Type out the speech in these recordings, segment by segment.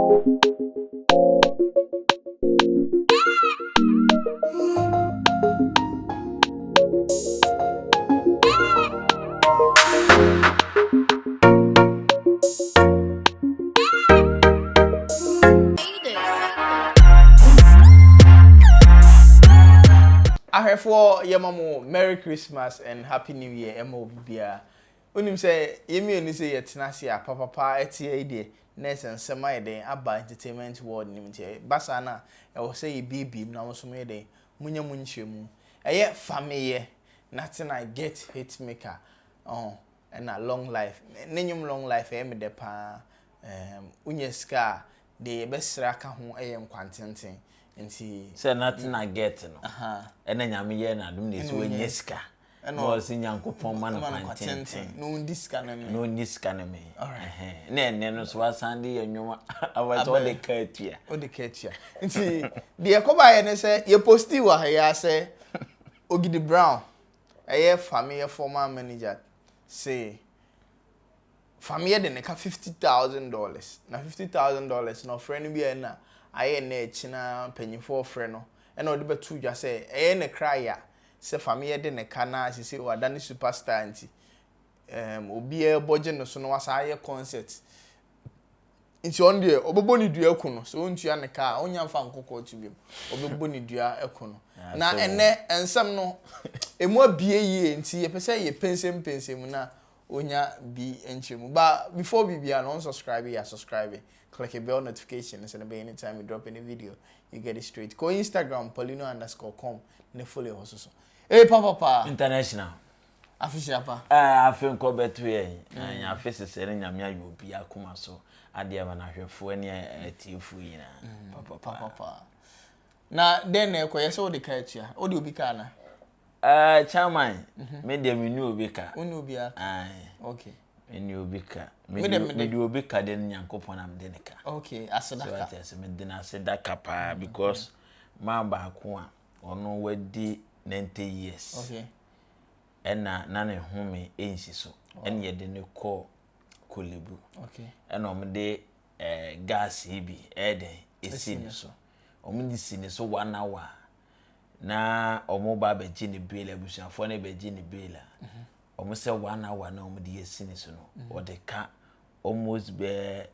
Ahwɛfoɔ yɛma mo Merry Christmas and Happy New Year ɛma obi biara. Wonim sɛ yɛn mmienu sɛ yɛtena ase a papapa ɛteɛ yi deɛ na ɛsɛ nsɛm ayɛ dɛn aba entertainment world no mu nti ɛba saa no a ɛwɔ sɛ yɛbiebie mu na mo nso moyɛ dɛn monya mu nkyerɛmu. Ɛyɛ fameyɛ Nothing I get hit maker ɔho ɛna long life ne nnwom long life ɛyɛ me dɛ paa ɛɛm wonya sika a deɛ yɛbɛsrɛ aka ho ɛyɛ nkwantenten nti. Sɛ nothing I get no ɛna Nyame yɛɛ no adom na ɛsi wanya sika na ɔse Nyankopɔn ma no kwantenten na ɔndi sika no mee na ɔnni sika no mee ɛhɛn na ɛnɛ no nso wasan de yɛ nnwom aba sɛ ɔde ka atua ɔde ka atua nti deɛ ɛkɔbaeɛ ne sɛ yɛ postii wɔ ha yi ara sɛ Ogidi Brown, ɛyɛ Fameyɛ former manager se Fameyɛ de ne ka $50,000 na $50,000 no ɔfrɛ no bi a ɛna ayɛ nnɛ akyi no ara mpanyinfoɔ ɔfrɛ no ɛna ɔde bɛto dwa sɛ ɛyɛ ne kra ya sɛ Fameyɛ de ne ka na sesei wadane superstar nti ɛɛm obiara bɔ gye no so na wasan ayɛ concert Nti ɔno deɛ ɔbɛbɔ ne dua aku no sɛ ɔntua ne ka a ɔnnya mfa nkɔ kɔɔto biom ɔbɛbɔ ne dua aku no na ɛnɛ nsɛm no ɛmu abie yie nti yɛpɛ sɛ yɛ pɛnsɛmpɛnsɛm mu na ɔnya bi nkyerɛ mu ba before biribiara no unsubscribe yɛ subscribe click bell notification no sɛ no bɛyɛ anytime you drop any video you get it straight kɔ Instagram paulino underscore com ne follow hɔ so so ee papa international Afe pa. Ɛɛ afe nkɔ bɛto yɛn. Mm. Afe sesɛ ne Nyame ayɛ obi akoma so adeɛ ama n'ahwɛfoɔ ne atiefoɔ nyinaa. Mm. Papa. Na dɛn na ɛkɔ yɛ sɛ wode ka atua? Wode obi ka ana? Ɛɛ chairman, mhm. me deɛ me ni obi ka. Wo ni obi aka? Aye. Okay. Me ni obi ka. Me de obi ka de no Nyankopɔn na me de ne ka. Okay, aseda ka. So ate me de no aseda ka paa mm. because maa baako a ɔno wadi 90 years. Okay. Ɛna na ne home nsi so ɛna yɛde no kɔɔ Korle-Bu ɛna wɔn de ɛɛ gas yi bi ɛyɛ dɛn esi ne so wɔn de si ne so one hour na wɔn ba abɛgye ne bail abusuafoɔ no bɛgye ne bail a mhm. wɔn sɛ one hour na wɔn de esi ne so no mhm. wɔde ka almost bɛɛ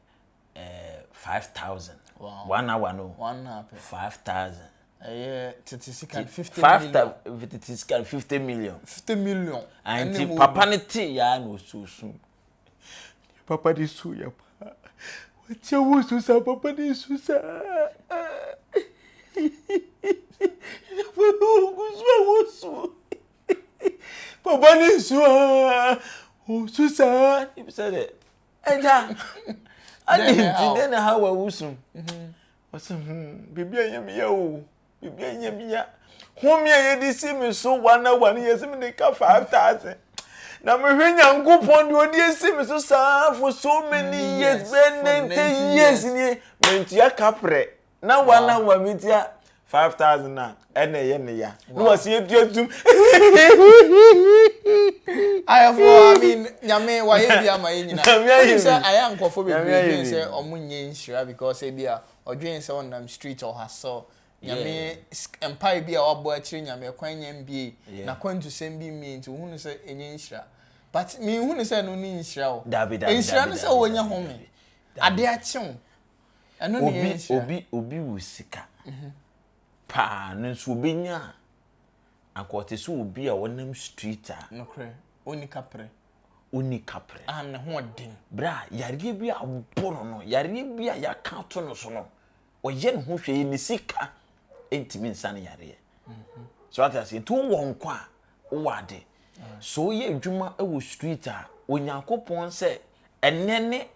eh, 5000 wow. one hour no one hour 5000 ɛyɛ tete sika 50 million tete sika 50 million 50 million nti papa ne te ya na osusu papa de su ya pa wakyɛ wo su sa papa de su sa papa ne su a osu saa sɛ dɛ Agya, adɛn nti dɛn na ha wɔ wusu? Ɔsɛ hmm, biribi a ɛyɛ me ya o, biribi a ɛyɛ me ya. Home a yɛde si me so wana wana yɛsɛ me de ka 5,000. Na mehwɛ Nyankopɔn deɛ ɔde asi me so saa for so many years, bɛyɛ 90 years nie, mantua kaprɛ. Na wana wa metua 5,000 a ɛna ɛyɛ ne ya. Na wasi etua tum. Ayɛfo, I mean, nyame wayɛ bi ama yɛ nyina. Nyame ayɛ bi. Sɛ ayɛ nkurɔfoɔ bebree dwen bi. sɛ ɔmo nyɛ nhyira because ebi a ɔdwen sɛ ɔnam street ɔhasel. Nyame mpae bi a wabɔ akyerɛ nyame ɛkwan nya mbie. Yeah. N'akwantusɛm bi mmie nti ohunu sɛ ɛnyɛ nhyira. But menhunu sɛ ɛno ne nhyira o. Dabi, dabi, Nhyira dabi, ne sɛ dabi, wonya dabi, home. dabi. Ade akye wo. Ɛno ne yɛ nhyira. Obi obi wɔ sika paa no nso obenya a anka ɔte sɛ obi a ɔnam street a. Nokorɛ, ɔnni kaprɛ. Ɔnni kaprɛ. A ne ho ɔden. Berɛ a yareɛ bi abɔ no no, yareɛ bi a yɛaka ato no so no, ɔyɛ ne ho hwɛ yi ne sika ntumi nsa ne yareɛ. So ate aseɛ nti wowɔ nkwa a wowɔ ade. So woyɛ adwuma wɔ street a Onyankopɔn sɛ ɛnɛ ne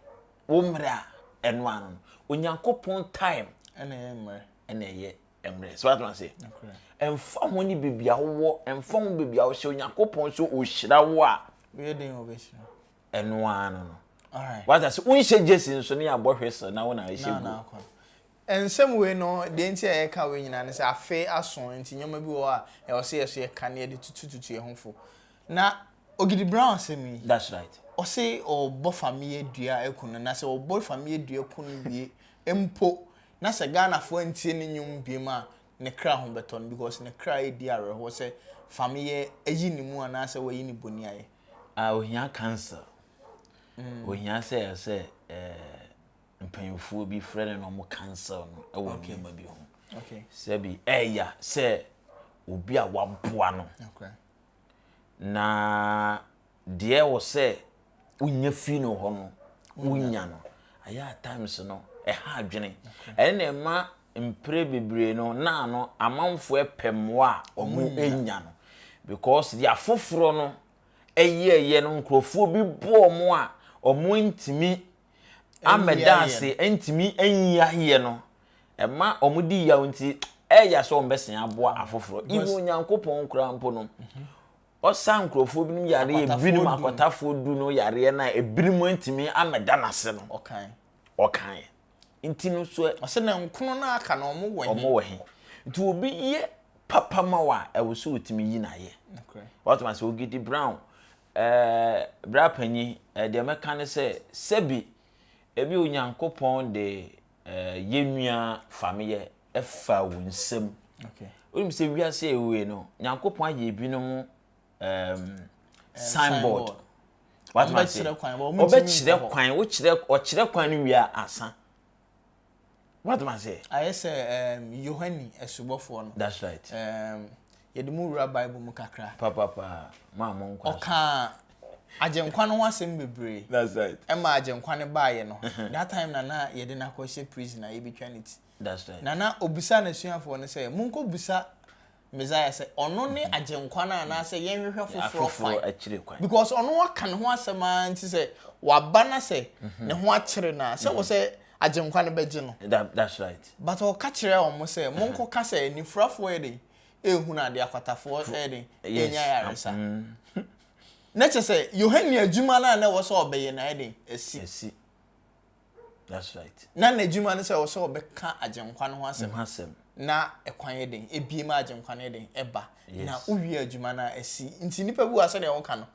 Wo mmerɛ a ɛno ano no, Onyankopɔn time ɛna ɛyɛ mmerɛ. Ɛna ɛyɛ mmerɛ. So atoma se, ɛmfa ho ne baabi a wowɔ, ɛmfa ho baabi a wohyɛ, Onyankopɔn so ɔhyira wo a. Woyɛ den ɔbɛhyira. Ɛno ano no. Wata se, wonhyɛ gyesi nso ne abɔ hwesel na wo na ɛhyɛ gu. Nsɛm wei no, deɛ nti a yɛka wei nyinaa ne sɛ afe aso nti nneɛma bi wɔ hɔ a ɛwɔ sɛ yɛso yɛka na yɛde tutututu yɛn ho fo. Na Ogidi Brown asɛm yi. That's right. Ɔse ɔbɔ Fameye dua aku no na sɛ ɔbɔ Fameye dua ku no wie mpo na sɛ Ghanafoɔ antie ne nnwom biom a ne kra ho bɛtɔ no because ne kra redi awerɛhoɔ sɛ Fameye ayi ne mu anaasɛ wayi ne boni ayɛ. Ah ohia council. Ohia sɛ ɛsɛ eh, mpanyinfoɔ bi frɛ no na wɔn council no wɔ nneɛma bi ho. Sɛbi ɛɛya sɛ obi a waboa no. Okay. Na deɛ ɛwɔ sɛ wonya firi no hɔ no, wonya no. Ayɛ a times no, ɛha adwene. Ɛno na ɛma mpere bebree no, naa no, amanfoɔ pɛ mmoa a wɔn nya no. Because deɛ afoforɔ no ɛyɛɛyɛ no, nkurɔfoɔ bi boɔ wɔn a wɔn ntumi amɛda ase, ntumi nyi ayɛ no, ɛma wɔn di yaw nti ɛyɛ sɛ wɔn bɛsen aboa afoforɔ. Even Onyankopɔn koraa mpo no, ɔsa nkurɔfoɔ binom yareɛ, ebinom akwatafoɔ du no yareɛ no a ebinom ntumi amɛda n'ase no. Ɔkan. Ɔkan. Nti no so. Ɔsɛ na nkono no aka no wɔn wɔ he. Wɔn wɔ he. Nti obi yɛ papa ma wo a, ɛwɔ sɛ otumi yi n'ayɛ. Wɔtuma sɛ Ogidi Brown, ɛɛ bra panyin, ɛɛ deɛ mɛka ne sɛ sɛbi ebi Onyankopɔn de ɛɛ yɛn nua Fameyɛ ɛfa wo nsam. Wonim sɛ wiase a ɛwɔ no, Nyankopɔn ayɛ ebinom um, signboard. Ɔbɛkyerɛ kwan, ɔbɛkyerɛ kwan, wokyerɛ ɔkyerɛ kwan no wie a asa. Watoma sɛ. Ayɛ sɛ um, Yohane asubɔfoɔ no. That's right. Um, yɛde mu wura Bible mu kakra. Papapa, maa mo nkwa. Ɔkaa Agyenkwa no ho asɛm bebree. That's right. Ɛma Agyenkwa no baeɛ no. That time na na yɛde no akɔhyɛ prison a yɛbɛtwa ne ti. That's right. Na na obisaa n'asuafoɔ no sɛ, Monkɔbisa Messiah sɛ ɔno ne Agyenkwa no anaasɛ yɛnhwehwɛ foforɔ kwan. Because ɔno aka ne ho asɛm ara nti sɛ waba na sɛ ne ho akyere no a, sɛ wɔ sɛ Agyenkwa no bɛgye no. That's right. But ɔka kyerɛɛ wɔn sɛ, Monkɔka sɛ anifurafoɔ yɛ den rehunu adeɛ, akwatafoɔ yɛ den renya ayaresa. Na kyerɛ sɛ Yohane adwuma no a na ɛwɔ sɛ ɔbɛyɛ no ayɛ den asi. Asi. That's right. Na n'adwuma no sɛ ɔsɛ ɔbɛka Agyenkwa no ho asɛm. Ho asɛm. Na ɛkwan yɛ den, ebie ma Agyenkwa no yɛ den, ɛba. Yes. Na wowie adwuma no a asi. Nti nnipa bi wɔ ha sɛdeɛ woka no,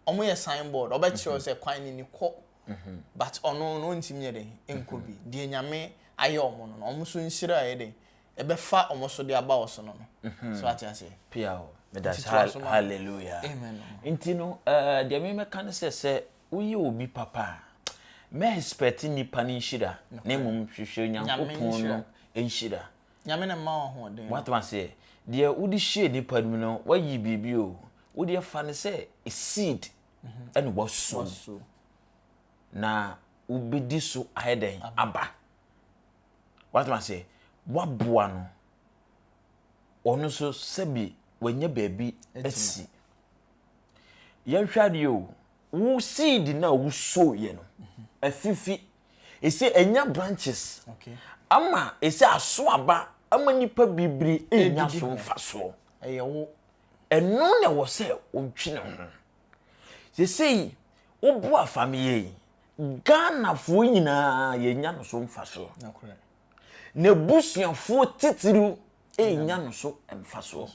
wɔn yɛ sign board, ɔbɛkyerɛ wo sɛ kwan no ni kɔ. But ɔno no ɔntumi nyɛ den, nkɔ bi. Deɛ Nyame ayɛ wɔn no, wɔn nso nhyira a ɛyɛ den, ɛbɛfa wɔn so de aba wo so no no. So ate aseɛ? Pia o, meda ase, hallelujah. Amen. Nti no, eh, deɛ memɛka ne sɛ sɛ Woyɛ obi papa a, mɛ expect nnipa no nhyira na mmom hwehwɛ Onyankopɔn no nhyira. Nyame na mma wo ahoɔden. Woate aseɛ? Deɛ wode hyɛɛ nipa no mu no, woayi biribi o. Wo deɛ fa no sɛ seed ɛna waso. Na wobɛdi so ayɛ dɛn? Aba. Woate aseɛ? Woaboa no. Ɔno nso sɛbi wanya baabi asi. Yɛnhwɛ adeɛ o, wo seed no a wosooeɛ no, afifi. Ɛsɛ ɛnya branches. Ama ɛsɛ aso aba ama nipa bebree ɛnya so mfasoɔ. Ɛyɛ wo. Ɛno na ɛwɔ sɛ wodwene ho. Sesei woboa fameyɛ yi, Ghanafoɔ nyinaa yɛnya no so mfasoɔ. N'abusuafoɔ titiriw ɛnya no so mfasoɔ.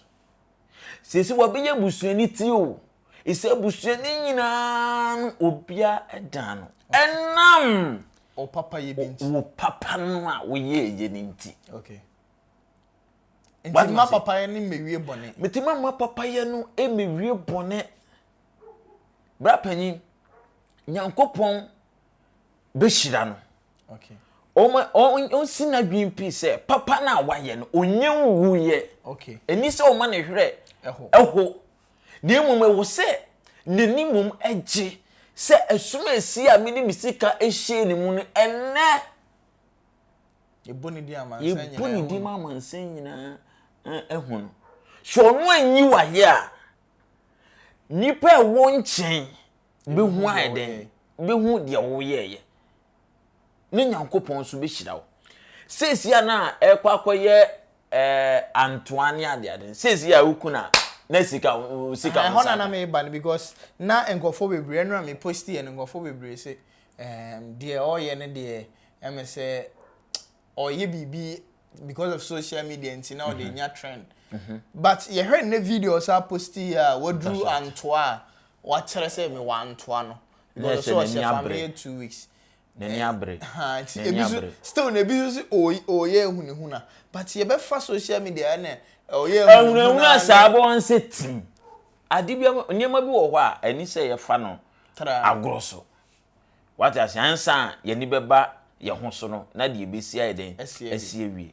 Seesei wabɛyɛ abusua no ti o. Ɛsɛ abusua no nyinaa no obiara dan no. Ɛnam wo papa yɛ bi nti. Wo papa no a woyɛɛyɛ no nti. Okay. Nti ma papa yɛ no mmewie bɔne. Meti ma ma papa yɛ no mmewie bɔne. Bra panyin, Nyankopɔn bɛhyira no. Okay. Ɔma ɔnsi n'adwene pi sɛ papa no a wayɛ no ɔnyɛ nwuiɛ. Okay. Ɛni sɛ ɔma ne hwerɛ ɛho. Na mmom ɛwɔ sɛ n'ani mmom gye sɛ ɛsom esi a mede me sika hyɛɛ ne mu no ɛnɛ. Yɛbɔ ne din amansan nyinaa. Yɛbɔ ne din ma amansan nyinaa ɛho no. Sɛ ɔno anyi wayɛ a, nnipa a ɛwɔ nkyɛn bɛhu ayɛ dɛn? Bɛhu deɛ woyɛɛyɛ. Ne Nyankopɔn nso bɛhyira wo. Seesia a na ɛkɔ akɔyɛ ɛɛ antoa ne adeade. Seesia a woku na na sika sika Ɛhɔ na na meba no because na nkurɔfoɔ bebree ɛno a me post yɛ no nkurɔfoɔ bebree se ɛɛm deɛ ɔyɛ no deɛ ɛmɛ sɛ ɔyɛ biribi because of social media nti na ɔde nya trend. But yɛhwɛ nnɛ video ɔsan post yi a waduru antoa a. wakyerɛ sɛ mewɔ antoa no. Na Because ɛsɛ ɔsɛ n'ani ɔhyɛ abere. family 2 weeks. N'ani abere. Ha, nti N'ani ebi so abere. still na ebi nso sɛ ɔyɛ ehunahuna, but yɛbɛfa social media ɛna ɔyɛ Ehunahuna saa bɔ wɔn sɛ tim ade bi nneɛma bi wɔ hɔ a ɛni sɛ yɛfa no Tra. Agorɔ so wate ase ansa a yɛni bɛba yɛn ho so no na deɛ ebesi ayɛ dɛn? Asi awie. Asi awie.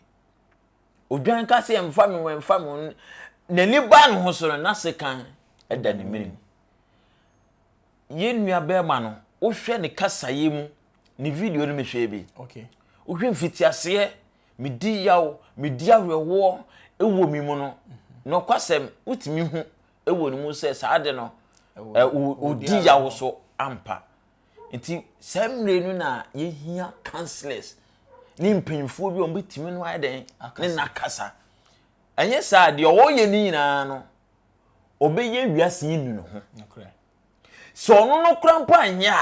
Odwan ka sɛ ɛmfa mi ho, ɛmfa mi ho, n'ani ba ne ho so no na sekan ɛda ne mene mu. Yɛn nua bɛrima no, wohwɛ ne kasaeɛ mu, ne video no mehwɛ bi, wohwɛ mfitiaseɛ, medi yaw, medi awerɛhoɔ ɛwɔ mi mu no, nɔkwasɛm wotumi hu ɛwɔ ne mu sɛ saa de no ɔdi yaw so ampa. Nti saa mmerɛ no na yɛhia counsellors ne mpanyinfoɔ bi a wɔbɛtumi no ayɛ dɛn ne nakasa. Ɛnyɛ saa, deɛ ɔyɛ ne nyinaa no ɔbɛyɛ wiase yi nu ne ho. Sɛ ɔno no kora mpo anyɛ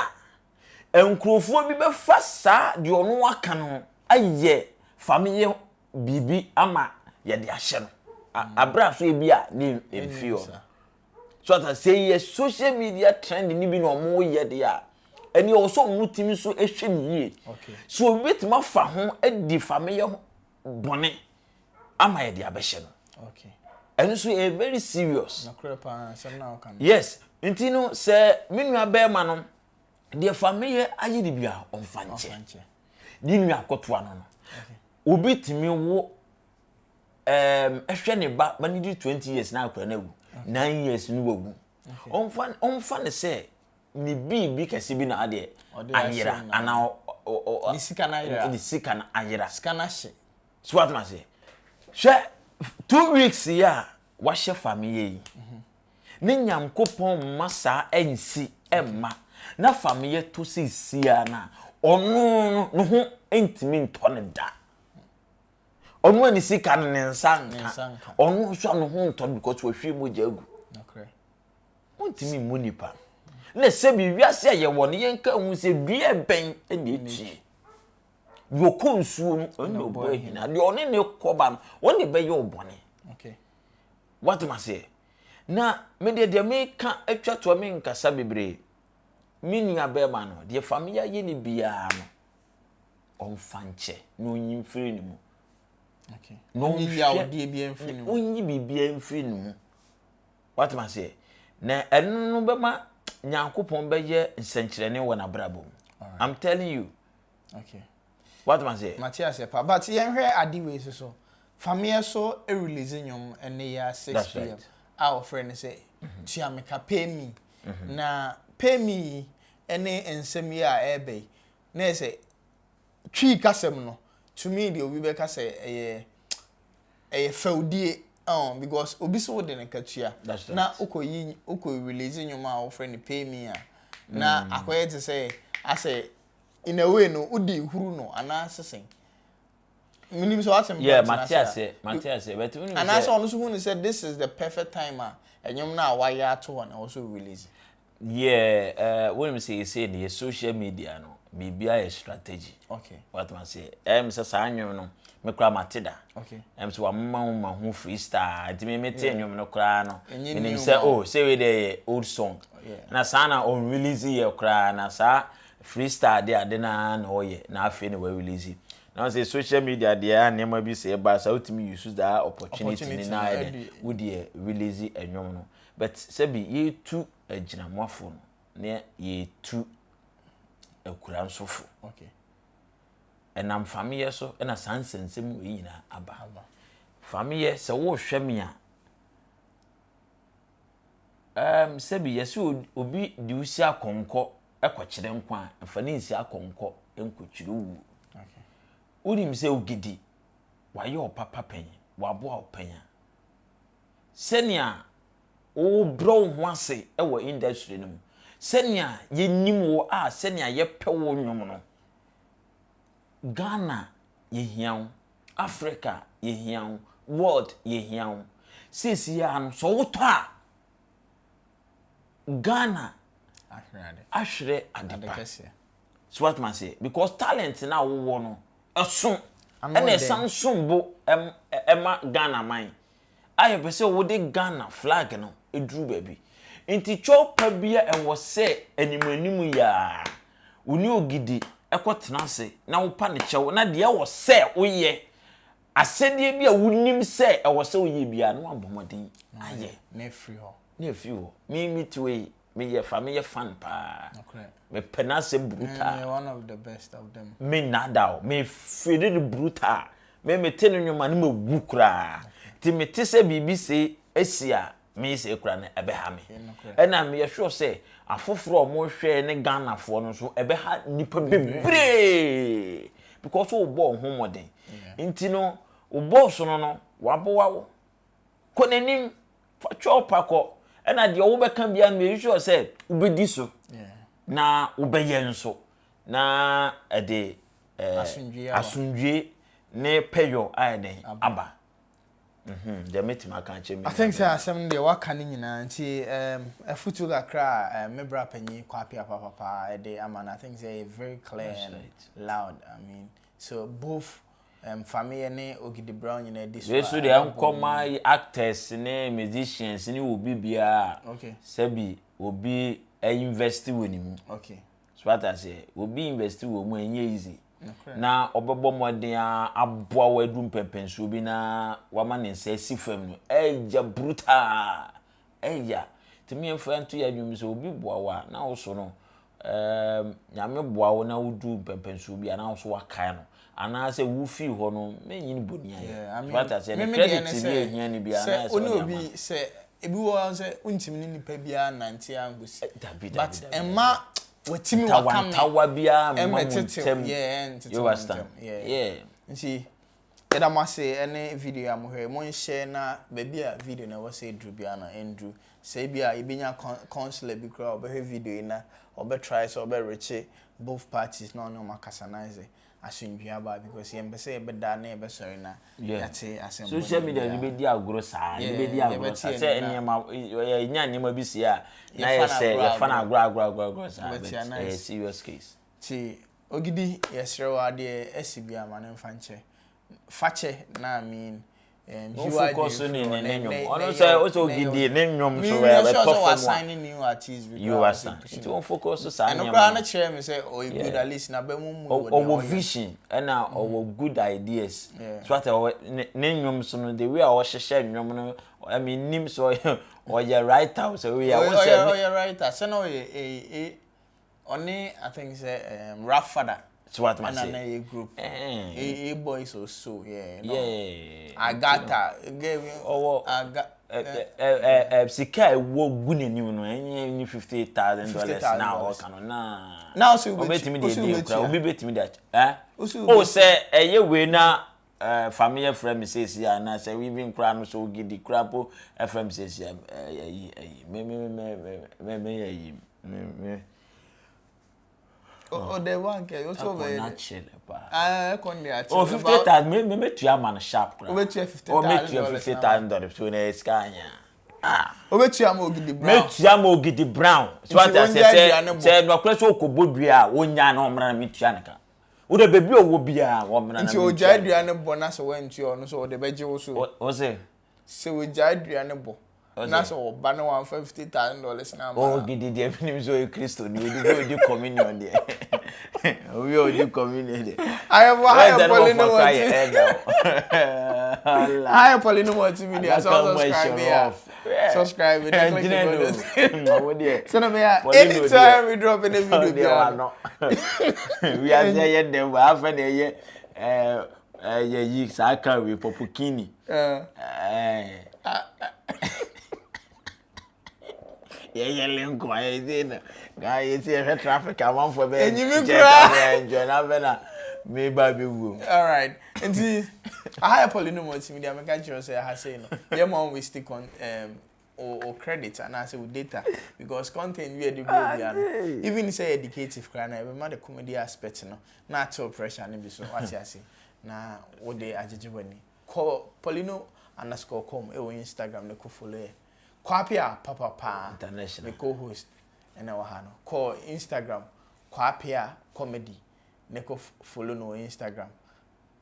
a, nkurɔfoɔ bi bɛfa saa deɛ ɔno aka no ayɛ fameyɛ biribi ama yɛde ahyɛ no abere a so ebi a ne mfi hɔ so ata sɛ yɛ social media trend ni bi na ɔmo yɛ deɛ a, ɛni ɔwɔ sɛ ɔmo timi so ehwɛ ne yie so obi betumi afa ho adi fameyɛ ho bɔne ama yɛde abɛhyɛ no. Ɛno nso yɛ very serious. Nokorɛ paa asɛm na ɔka no. Yes, nti no sɛ me nua bɛrima no deɛ fameyɛ ayɛ ne bi a, ɔmfa nkyɛ. Ɔfa nkyɛ. Ne nua akotoa no, obi tumi wo ɛhwɛ ne ba ma ne di 20 years na akora no awu 9 years no wawu, ɔmfa ne sɛ ne biribi kɛse bi na adeɛ Ɔde ayera ahyɛ mu. Anaa Ne sika no ayera. Ne sika no ayera. Sika no ahye. So what ma se hwɛ, 2 weeks yi a wahyɛ fameyɛ yi ne Nyankopɔn mma saa ɛnsi ɛmma na fameyɛ to seesia na ɔno no ne ho ntumi ntɔ ne da. Ɔno a ne sika no ne nsa Ne nka. nsa nka. Ɔno nso a ne ho ntɔ no because wahwie mogya agu. Wontumi mmu nipa na sɛbi wiase a yɛwɔ no, yɛnka hu sɛ dua bɛn ɛna etie deɛ ɔkɔ nsuo no, ɔno na ɔbɔ ahina deɛ ɔne ne kɔba no, ɔne ne bɛyɛ ɔbɔne. Watem aseɛ na me deɛ meka atwa toa, me nkasa bebree. Me nua bɛrima no deɛ fameyɛ ayɛ ne biara no, ɔmfa nkyɛ na ɔnyi mfiri ne mu. Na ɔnyi yawdeɛ bi mfiri ne mu. Ɔnyi biribiara mfiri ne mu. Watem aseɛ na ɛno no bɛma Nyankopɔn bɛyɛ nsɛnkyerɛnne wɔ n'abrabɔ mu. I'm telling you. Watem aseɛ. Mate aseɛ pa, but yɛnhwɛ ade wei so so Fameɛ so release nnwom ɛne yɛ a 6 That's pm a wɔfrɛ no sɛ Tuameka, Pay Me. Na Pay Me yi ɛne nsɛm yi a ɛreba yi na yɛ sɛ Twi kasɛm no tumi deɛ obi bɛka sɛ ɛyɛ fɛwdie oh, because obi sɛ wode ne katua na wokɔ yi wokɔ release nnwom a wɔfrɛ no Pay Me a, na akɔyɛ te sɛ asɛ in a way no wode huru no anaa sesɛn. Menim sɛ wate Yeah, mate aseɛ, mate aseɛ, but wonim anaasɛ sɛ ɔno nso hu ne sɛ this is the perfect time a ɛnwom no a wayɛ ato hɔ na ɛwɔ so release. Yeah, wonim sɛ yɛsei no yɛ social media no, biribiara yɛ strategy. Watem aseɛ, sɛ saa nnwom no me koraa mate da. Sɛ wamema wo ma ho freestyle, nti me mete nnwom no koraa no, Ɛnyɛ menim new sɛ ma oh, sɛ wei deɛ yɛ old song. Na saa na ɔn release yɛ koraa na saa freestyle de ade na na ɔyɛ na afei na wa release na sɛ social media deɛ a, nneɛma bi sɛ ɛba saa, wotumi use that opportunity ni Opportunity na no, ayɛ dɛ wodeɛ release nnwom no. But sɛbi yɛtu agyinamoafo no na yɛtu akura nsofo. Ɛnam fameyɛ so ɛna saa nsɛnsɛm wei nyinaa aba. Fameyɛ, sɛ wohwɛ me a, sɛbi yɛsɛ obi de wo si akɔnkɔ ɛkɔkyerɛ nkwa a, mfa ne nsi akɔnkɔ nkɔkyerɛ wuo. Wonim sɛ Ogidi wayɛ ɔpapa pɛn, waboa wo pɛn a, sɛnea wobrɛ wo ho ase wɔ industry no mu, sɛnea yɛnim wo a, sɛnea yɛpɛ wo nnwom no, Ghana yɛhia wo, Africa yɛhia wo, world yɛhia wo. Seesie a no sɛ wotɔ a, Ghana ahwerɛ ade pa. So what ma say, because talent na wowɔ no ɛso ɛna ɛsan som bo ɛma Ghana man a yɛpɛ sɛ wode Ghana flag no eduru baabi. Nti kyɛw pa bi a ɛwɔ sɛ anim anim yi ara wo ne Ogidi kɔ tena ase na wo pa no kyɛw na deɛ ɛwɔ sɛ woyɛ, asɛdeɛ bi a wonim sɛ ɛwɔ sɛ woyɛ biara na wabɔ mmɔden ayɛ. Na afiri hɔ. Na afiri hɔ. Me me ti wei meyɛ fa meyɛ fan paa. Mepɛ n'asɛm brutal. Me one of the best of them. Me nada o. Me feel no brutal. Me mete no nnwom a ne mawu koraa. Nti mete sɛ biribi sei asi a me sei koraa no ɛbɛha me. Ɛna meyɛ sure sɛ afoforɔ a wɔhwɛ ne Ghanafoɔ no nso ɛbɛha nnipa bebree because wobɔ wo ho mmɔden. Nti no wo bɔɔso no no waboa wo. Kɔ n'anim fa twɛw pa kɔ. Ɛna deɛ wobɛka biara no meyɛ sure sɛ wobɛdi so na wobɛyɛ nso na ɛde asomdwie ne pɛyɔ ayɛ dɛn aba. Mhm, deɛ mɛtumi aka akyerɛ me I think sɛ asɛm no deɛ waka ne nyinaa nti um, afutuo kakra a um, me bra panyin Kwape Apapapa ɛde ama no I think sɛ ɛyɛ very clear That's and right. loud I mean so both um, Fameyɛ ne Ogidi Brown nyinaa di so a Wei deɛ nkɔma actors ne musicians ne obi biara okay. sɛbi obi invest wɔ ne mu. Okay. So wate aseɛ? Obi invest wɔ mu a ɛnyɛ easy. Na ɔbɛbɔ mmɔden ara aboa wo aduru mpɛmpɛnsoɔ bi na wama ne nsa asi fam no, ɛya brutal. Ɛya. Nti me yɛmfa nto yɛn adwene mu sɛ obi boa wo a, na wo so no, ɛɛm, Nyame boa wo na woduru mpɛmpɛnsoɔ bi a, na wo so wakae no. Anaasɛ wofii hɔ no, menyi no bɔni ayɛ. Yeah, I mean, So wate aseɛ? me Ne me deɛ credit ne bi a sɛ, ɛhia no biara, sɛ na ayɛ sɛ wo ne ɔde ama obi no. sɛ ebi wɔ hɔ sɛ wontumi ne nipa biara nnante ankosi. Dabi, dabi, But dabi, dabi. ɛmma watimi waka me Ntawantawa biara mma mo ɛmmɛtetew ntam. yeah, ɛntetew You mo understand? ntam. Yeah. Yeah. Nti yɛda mo ase ɛne video a mohwɛ. Monhyɛ na baabi a video no ɛwɔ sɛ ɛduru biara no ɛnduru. Sɛ ebi a yɛbɛnya councillor bi koraa a ɔbɛhwɛ video yi na ɔbɛ try sɛ ɔbɛ reche both parties na ɔne wɔn akasa na ayɛ sɛ asomdwie aba because yɛmpɛ sɛ yɛbɛda na yɛbɛsɔre na yɛate asɛm Social media de bɛdi agorɔ saa, de bɛdi agorɔ saa sɛ nneɛma yɛnya nneɛma bi sie a na yɛ sɛ yɛfa no agorɔ agorɔ agorɔ agorɔ saa but ɛyɛ serious case. Ti Ogidi yɛsrɛ wo adeɛ asi biara ma no mfa nkyɛ fakyɛ na I mean No focus ne ne ne nnwom. Ɔno sɛ o sɛ ogidi ne nnwom so ɛ bɛtɔ fam a. You understand? Nti wɔn focus saa nneɛma. Ɛno koraa no kyerɛ mi sɛ ɔyɛ good at least na bɛ mu mu wɔ deɛ ɔyɛ. Ɔwɔ vision ɛna ɔwɔ good ideas. So ata ɔwɔ ne ne nnwom so no the way a ɔhyehyɛ nnwom no I mean nim sɛ ɔyɛ ɔyɛ writer sɛ ɔyɛ ɔyɛ ɔyɛ writer sɛ na ɔyɛ ee Ɔne I think sɛ um, Rap Father. So what man say? Ɛna na yɛ group. Eh. A boys or so yeah. No. Yeah. Agata. Ɔwɔ. Aga. Ɛ ɛ ɛ sika a ɛwɔ gu n'anim no ɛnyɛ ni $50,000 na ɔka no na. Na ɔsi obi ti osi obi tia. Obi betumi de akyɛ. Ɛ. O sɛ ɛyɛ wei na ɛɛ famiyɛ frɛ mi seesi a na sɛ even koraa no sɛ ogidi koraa po ɛfrɛ mi seesi a ɛyi ɛyi me me me me me yɛ yi. Me me. O de one kɛ o so bɛ yɛ. Ɛkɔ na kyerɛ paa. Aa ɛkɔ ne akyerɛ. O 50,000 me me metua ama no sharp koraa. O bɛ tua $50,000. O metua $50,000 so na sika anya. Ah. O bɛ tua ma Ogidi Brown. Metua ma Ogidi Brown. So ati ase sɛ sɛ nɔkorɛ sɛ okɔbɔ dua a wonya na ɔmmra na metua ne ka. Wo de baabi a ɔwɔ biara wɔmmra na metua. Nti ogyae dua no bɔ na sɛ wantua ɔno so ɔde bɛgye wo so. O se. Sɛ ogyae dua no bɔ na sɛ ɔba na wamfa $50,000 no amma no a. Ogidi deɛ menim sɛ ɔyɛ Kristoni, ɔdi bi ɔdi communion deɛ. Obi a ɔdi communion deɛ. Ayɛfo ha yɛ pɔli no wɔ ti. Ha yɛ pɔli no wɔ ti mi deɛ sɛ ɔsubscribe ya. Subscribe na click the bell. Sɛ na meyɛ anytime we drop any video biara no. Wiase ɛyɛ dɛm, afɛ na ɛyɛ ɛɛ Ɛyɛ yi saa car wei pɔpokini. Yɛyɛ linko a yɛsɛ na na yɛsɛ yɛhwɛ traffic amanfoɔ bɛyɛ Enyimi koraa. bɛyɛ enjoy na afɛ na meba bɛwuo. Alright nti aha yɛ Polynom Multimedia meka kyerɛ sɛ aha sei no yɛ ma wɔn waste con um, wo wo credit anaasɛ wo data because content bi a yɛde brɛ obiara no even sɛ yɛ educative koraa na yɛbɛma the comedy aspect no na atew pressure no bi so wate ase na wode agyegye w'ani kɔ polino underscore com ɛwɔ Instagram ne kɔ follow yɛ Kwapea papa paa International. me co-host ɛna ɛwɔ ha no kɔ Instagram Kwapea comedy ne kɔ follow no wɔ Instagram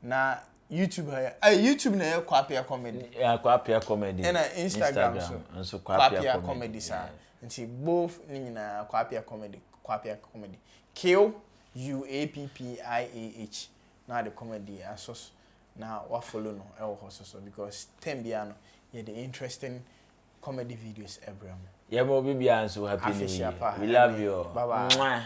na. YouTube ha yɛ ɛyɛ YouTube na ɛyɛ Kwapea Comedy. Yeah, Kwapea Comedy. Ɛna Instagram so nso Kwapea Comedy saa. Nti both ne nyinaa Kwapea Comedy, Kwapea Comedy. Q U A P P I A H na ade comedy asɔ so na wa follow no ɛwɔ hɔ so so because term biara no yɛde interesting comedy videos ɛbrɛ mo. Yɛma obi biara nso happy new year. We love you all. Bye bye.